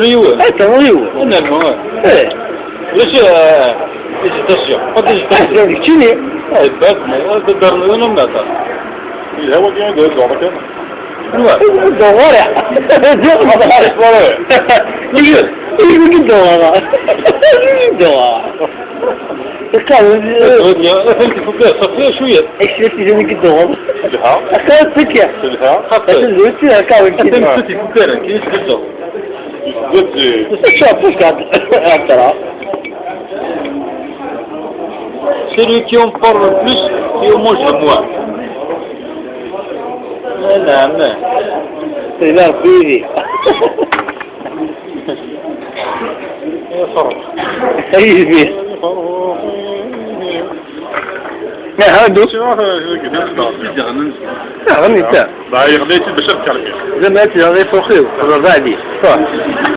ايوه. ايوه. انا المهم. ايه. ليش hésitation؟ Pas d'hésitation. كتشيني. اي باك دار انا ماتا. الهواء كي يدور كان. دوارع. دوارع. دوارع. فهمت فوق صافي شويه. ايش اللي كدور؟ سلها. اخذ سكه. سلها. زوجتي هكا. فهمت فوق كاين سلسة. شوف واش قاعد ترى. Celui qui en parle le plus, qui en mange le moins. نعم. لا بيدي. يا فرق. اي بيه. ما هادو؟ غني انت. يغنيتي باش تكلمي. زعما تغني فوقي ولا بعدي صح.